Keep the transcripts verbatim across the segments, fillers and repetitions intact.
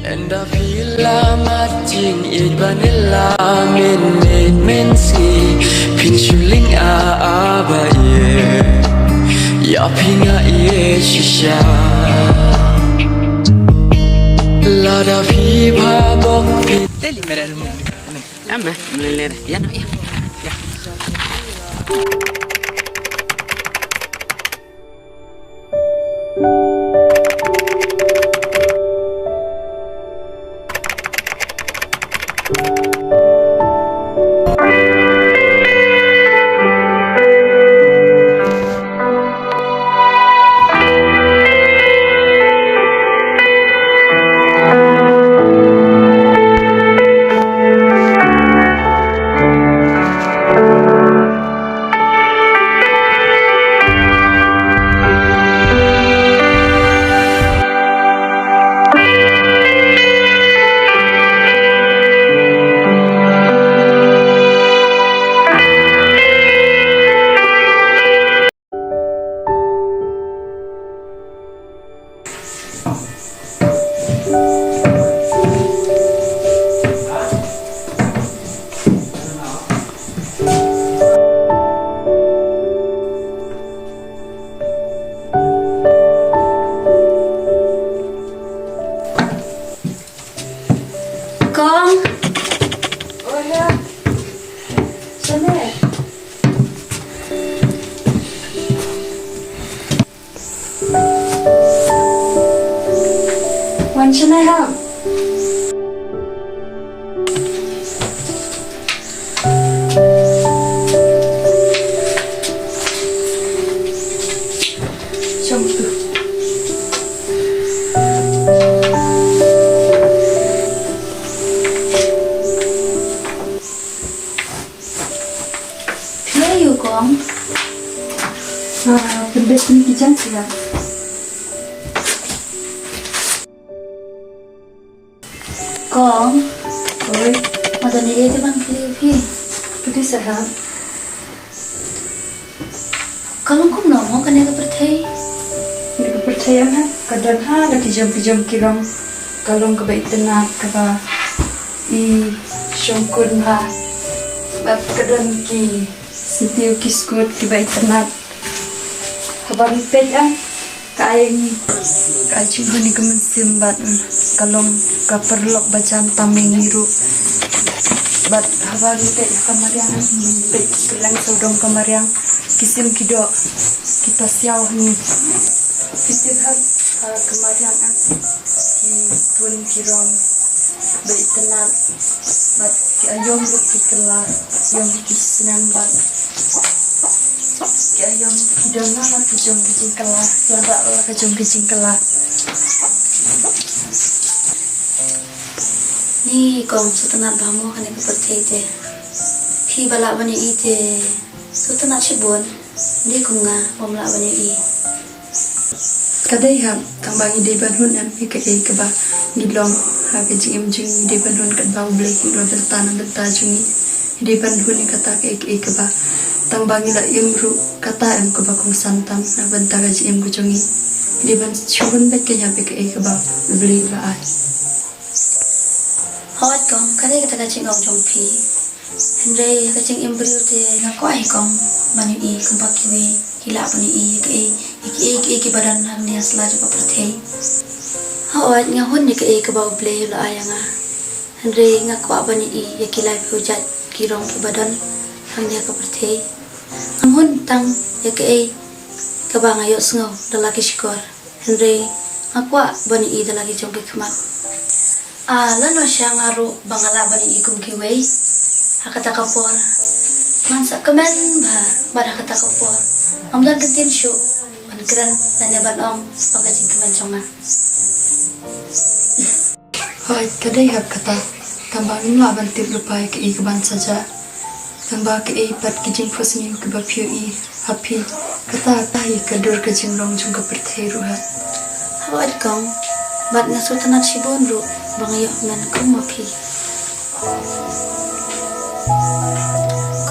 Ynda phi la mad jingïeit ban ïalam mynmiet mynsngi, phin shu lyngngoh aba ïeit ïa phi, nga ïeit shisha. Lada phi bha bok phi. Ama, mlele. Ya, ya. Ya. Kong. Oh, ya. Shane. Wan shane ha. Shong tu. Phi ïa u kong? Ah, pynbeit pynbeit ki jam sila. Kong. Oi. Nga don ei ei te ban kylli ïa phi. Kylli seh ha. Ka long kumno mo kane ka pyrthei? Kane ka pyrthei em ha, ka don ha la ki jong ki jong ki rong. Ka long kaba itynnad, kaba i shongkun ha. Bad ka don ki syntiew ki skud kiba itynnad. Haba ngi peit em, ka ai ngi, ka ai jinghun ïa ka mynsiem bad, mm, ka long ka paralok ba jan tam ïa ngi ruh. Bad haba ngi peit ha ka mariang em, ngi peit kylleng sawdong ka mariang, ki sim ki doh, ki pasiaw ha ngi. Phi tip ha, ha ka mariang em, ki tun ki rong ba itynnad. Bad ki aïom ruh ki kylla, aïom ruh ki sneng bad ki aïom ki don la ki jong ki jingkylla, lada la ki jong ki jingkylla. Ni kong, sngewtynnat bha mo kane ka pyrthei te. Phi ba lah ban ïohi te sngewtynnat shibun. Dei kum nga bym lah ban ïohi. Ka dei hap, tang ba ngi dei ban hun em ïa kaei kaba ngi long ha ka jingim jong ngi, ngi dei ban hun katba U Blei u la bynta na bynta jong ngi. Ngi dei ban hun ïa kata kaei kaei kaba tang ba ngi la im ruh kata em kaba kongsan tam na bynta ka jingim ka jong ngi. Ngi dei ban shu hun beit kein hap ïa kaei kaba U Blei u la ai. Hooid kong, ka dei kata ka jingong jong phi. Hynrei ha ka jingim briew te nga kwah hi kong ban ïohi kumba kiwei ki lah ban ïohi ïa kaei, ïa kiei kiei kiba don hangne ha sla jong ka pyrthei. Hooid nga hun ïa kaei kaba U Blei u la ai ïa nga. Hynrei nga kwah ban ïohi ïa ki laiphew jait ki rong kiba don hangne ha ka pyrthei. Ngam hun tang ïa kaei kaba nga ïohsngew da la ki shkor. Hynrei nga kwah ban ïohi da la ki jong ki khmat. Ah, lano sha nga ruh ba nga lah ban ïohi kum kiwei. Ha kata ka por ngan sa kmen bha, bad ha kata ka por ngam don ka ktien shuh ban kren lane ban ong ba ka jingkmen jong nga. Hooid, ka dei hap kata. Tang ba ngim lah ban tip lypa ïa kaei kaban sa jia. Tang ba kaei pat ki jingphohsniew kiba phi ïohi ha phi, kata ka hi ka dur ka jingrong jong ka pyrthei ruh ha. Hooid kong, bad nga sngewtynnat shibun ruh ba nga ïoh kmen kum ma phi.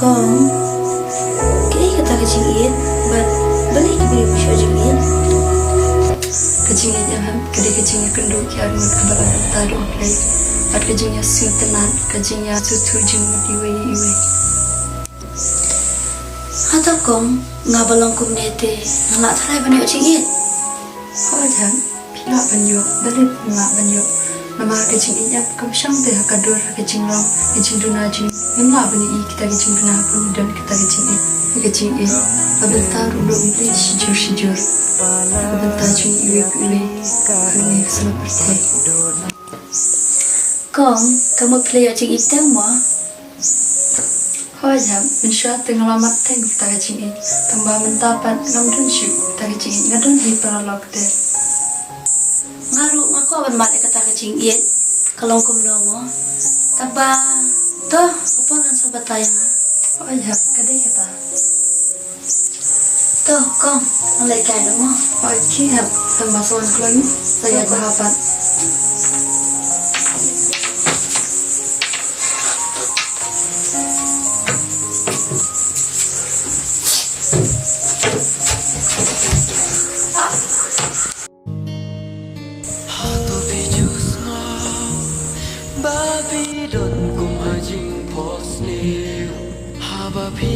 Kong, kaei kata ka jingïeit, bad balei ki briew ki shu ïoh jingïeit? Ka Jingïeit em, ka dei ka jingïakynduh ki arngut kaba la bynta da U Blei. Bad ka jingïasngewtynnat, ka jingïasngewthuh jingmut iwei ïa iwei. Hato kong, nga ba long kumne te nga lah tharai ban ïoh jingïeit? Hooid hep, phi lah ban ïoh, balei phim lah ban ïoh? Namar ka jingïeit em kam shong te ha ka dur, ha ka jinglong, ka jingduna jong ngi. Ngim lah ban ïohi kita ki jingduna ha ka dur, kita ki jingïeit, ha ka jingïeit. Ka bynta ruh U Blei shijur shijur. Ka bynta jong iwei pa iwei. Ka ngi ka sla pyrthei. Kong, ka mut phi la ïoh jingïeit teng mo? Hooid hep, mynshuwa te nga la mad teng kita ki jingïeit. Tangba mynta pat ngam don shuh kita ki jingïeit, nga don hi paralok te. Nga ruh nga kwah ban mad ïa kata ka jingïeit. Ka long kumno mo? Tangba to, ka por kan sa batai ïa nga. Hooid hep, ka dei kata. To kong, ngan leit kai noh mo. Hooid ki hep, tangba sa wan kloi mo, sa ïaid bha pat. Hato phi ju sngew ba phi don kum ha jingphohsniew, haba phi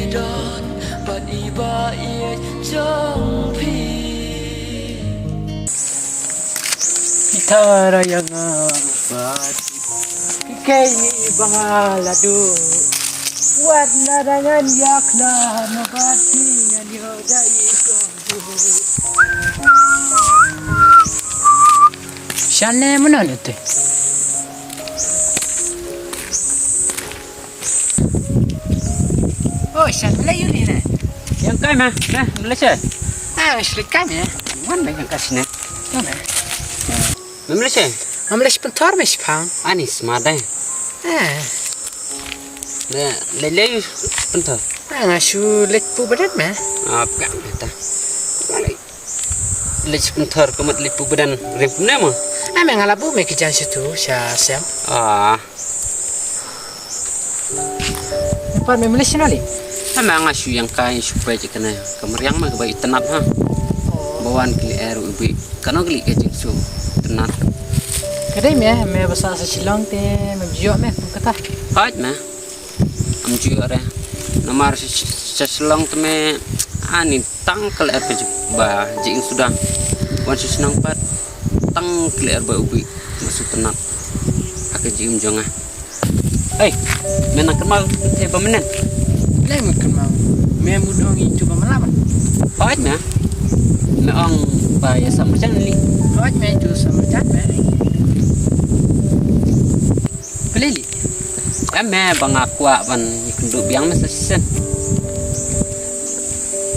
don bad i ba ïeit jong phi? Phi tharai ïa nga bad phi khein ïa i ba nga la duh. Wat la da ngan ïa khlad ma bad phi ngan ïoh da i kong. Shane mano ne te? Oh, shan mele yuli ne. Yang kai ma, ne, mele shan. Ah, shli kai ne. Wan ba yang kai sine. Mana? Mele shan. Mele shi pentor me shipang. Ani smart dai. Eh. Le, le, le pentor. Ah, nga shu leit pu badan me. Ah, bukan kata. Balik. Leit shi pentor ka mat leit pu badan ring kumne mo? Ai me nga la buh me ki jan shitu sha sem. Ah. Pat me mele shino li? Ai me nga shu ïeng kai shu peit kane. Ka mariang me kaba itynnat ha. Ba wan ki lyer u bi. Kano kali ka jingshu tynnat. Ka dei me, me ba sah sa Shillong te me ju ïoh me kum kata. Hooid me. Am ju ïoh re. Namar sa, sa Shillong te me ani tang ka lyer ka jing ba jingim suda. Wan sa shnong pat tang ka lyer ba u bi ba shu tynnat. Ha ka jingim jong nga. Ei, me nang kynmaw te ba mynnin. Lei mut kynmaw. Me mut ong itu ba malam. Hooid me. Me ong ba ïa sa marjan li. Hooid me itu sa marjan me. Peli li. Em me ba nga kwah ban ïakynduh biang me sa shisien.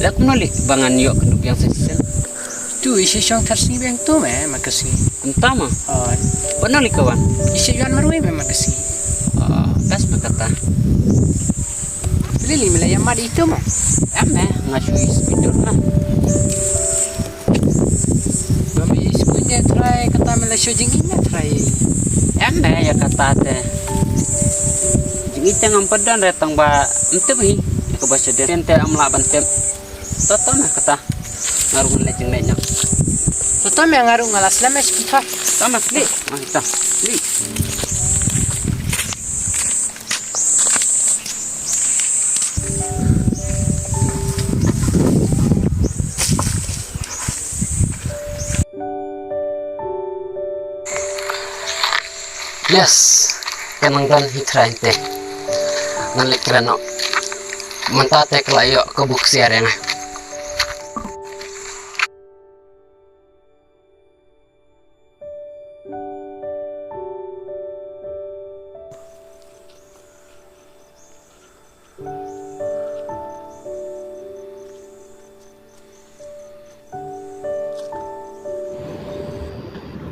Leh kumno li ba ngan ïoh kynduh biang sa shisien. Tu i shi shong thar sngi biang tu me ma ka sngi. Kumta ma. Oi. Ba no li ka wan. I shi yuan marwei me ma ka sngi. Ah, best me kata. Peli li me la ïa mad itu ma. Em me nga shu i speeder na. Ba me i shu ne trai kata me la shu jingim ne trai. Em me ïa kata te. Jingim te ngam pat don re tang ba em te ba hi. Ka ba sha den te am lah ban tem. Toto na kata. Nga ruh ngan leit jingleit noh. Toto me nga ruh nga la slem me shi pynthor. Toto me li. Ma kita. Li. Yes, ka nang don hi trai te. Ngan leit kren noh. Mynta te ka la ïoh ka buk siar ïa nga.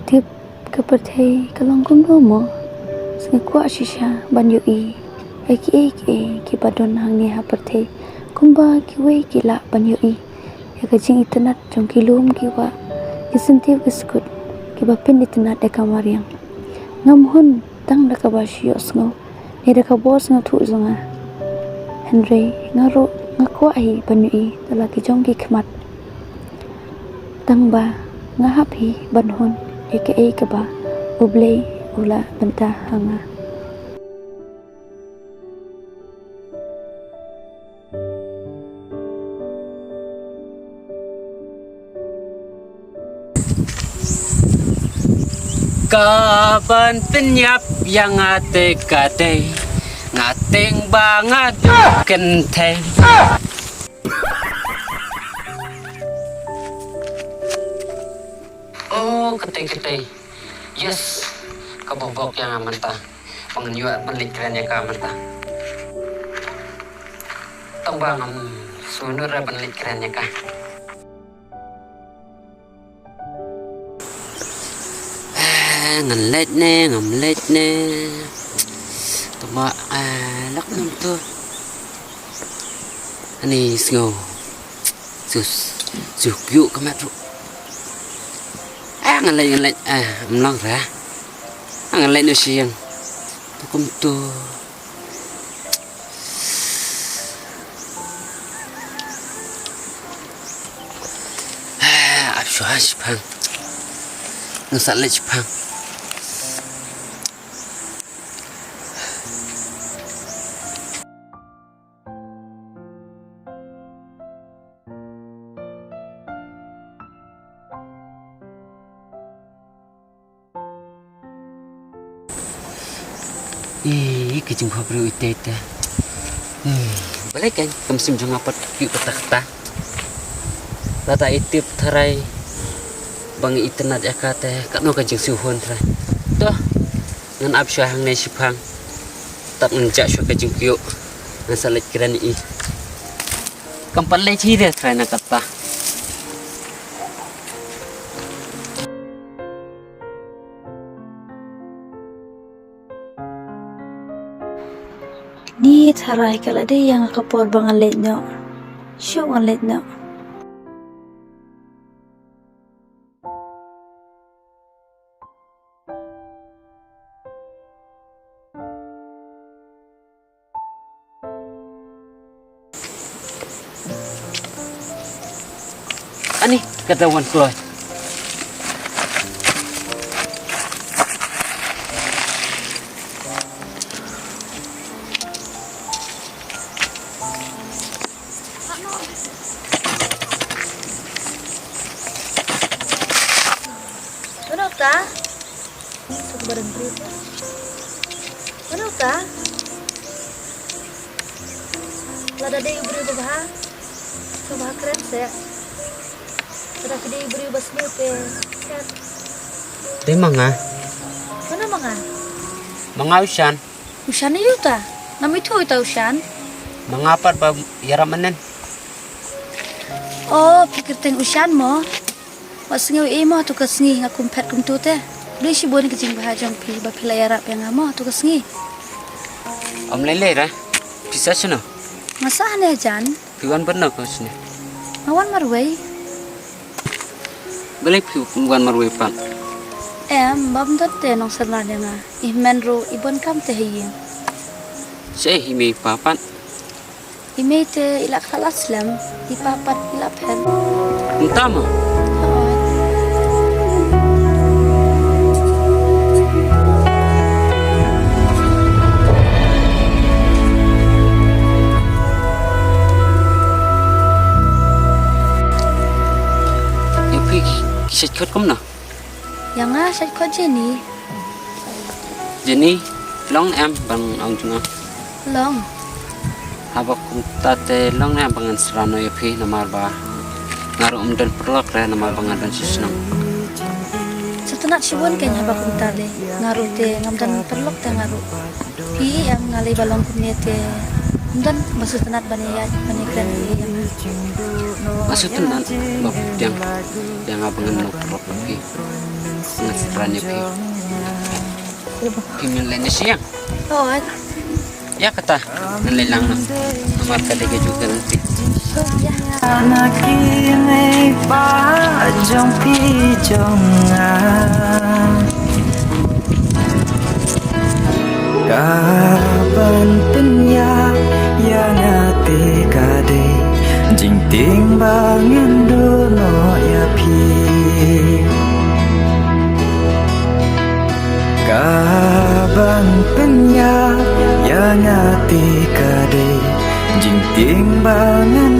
Tip, ka pyrthei ka long kumno mo? Nga kwah shisha ban ïohi ïa kiei kiei kiba don hangne ha pyrthei, kumba kiwei ki lah ban ïohi ïa ka jingitynnat jong ki lum ki wah, ki syntiew ki skud, kiba pynitynnat ïa ka mariang. Ngam hun tang da kaba shu ïohsngew ne da ka bor sngewthuh jong nga. Hynrei nga ruh nga kwah hi ban ïohi da la ki jong ki khmat. Tang ba Nga hap hi ban hun ïa kaei kaba U Blei u la bynta ha nga. Ka ban pynïap ïa nga te ka dei, nga tieng ba nga duk kynthei. Oh, kynthei, kynthei. Yes. Ka bok bok ïa nga mynta. Ba ngan ïoh ban leit kren ïa ka mynta. Tang ba ngam sngewthuh re ban leit kren ïa ka. Ah, ngan leit ne, ngam leit ne. Tang ba, ah, lak nang tu. Ani sngew. Sus, sus, piu ka mat ruh. Ah, ngan leit, ngan leit. Ah, mlang ra. Ah, ngan leit no siang. Tu kum tu. Ah, ap shwa shipang. Ngan sa leit shipang. Ih, ka jingkhop briew ite ite. Hmm, balei kan kam sim jong nga pat kyu kata kata. Lada i tip tharai ba nga itynnad ïa ka te, katno ka jingsngewhun tharai. To, ngan ap shuwa hangne shipang. Tad ngan jah shuwa ka jingkyiuh. Ngan sa leit kren ïa i. Kam pat leit hi de tharai na kata. Ni tharai ka la dei ïa nga ka por ba ngan leit noh. Shuh ngan leit noh. Ani, ka dei wan kloi. Mano ta? Suk bareng briew ta. Mano ta? Lada dei u briew babha, to bha kren seh. Lada ka dei u briew ba sniew te, seh. Dei ma nga. Mano ma nga? Ma nga u Shan. U Shan aïu ta? Ngam ithuh ita u Shan. Ma nga pat ba ïarap mynnin. Oh, phi kyrteng u Shan mo. Wat sngew ei mo, hato ka sngi nga kum phet kumto te. Dei shibun ka jingbha jong phi ba phi la ïarap ïa nga mo, hato ka sngi. Ym lei lei re. Phi sah shano? Nga sah hangne hajan. Phi wan bad no ka shane? Nga wan marwei. Balei phi wan marwei pat? Em, bam dot te nong syrna ïa nga. I hynmen ruh i bun kam te ha ïing. Shaei i mei i pa pat? I mei te i la khlad la slem, i pa pat i la pher. Mynta mo? Hooid. Ïa phi ki shait khot kumno? Ïa nga shait khot Jenny. Jenny, long em ban ong jong nga? Long. Haba kumta te long em ba ngan syrano ïa phi namar ba nga ruh ym don paralok re namar ba nga don sha shnong. Sngewtynnat shibun kein haba kumta de. Nga ruh te ngam don paralok te nga ruh. Phi em nga lei ba long kumne te. Ym don ba sngewtynnat ban ïa ban ïa kren ïa nga. Nga sngewtynnat ba phi pdiang ïa nga ba ngan long paralok ïa phi. Ngan sngewtynnat ïa phi. Phi men leit na shnong? Hooid. Ïa kata ngan leit lang noh. Namar ka dei ka juh ka lynti. Ïa. Na ki mei pa jong phi jong nga. Ka ban pynïap ïa nga te ka dei jingtieng ba ngan duh noh ïa phi. Pynïap ïa nga te ka dei jingtieng ba ngan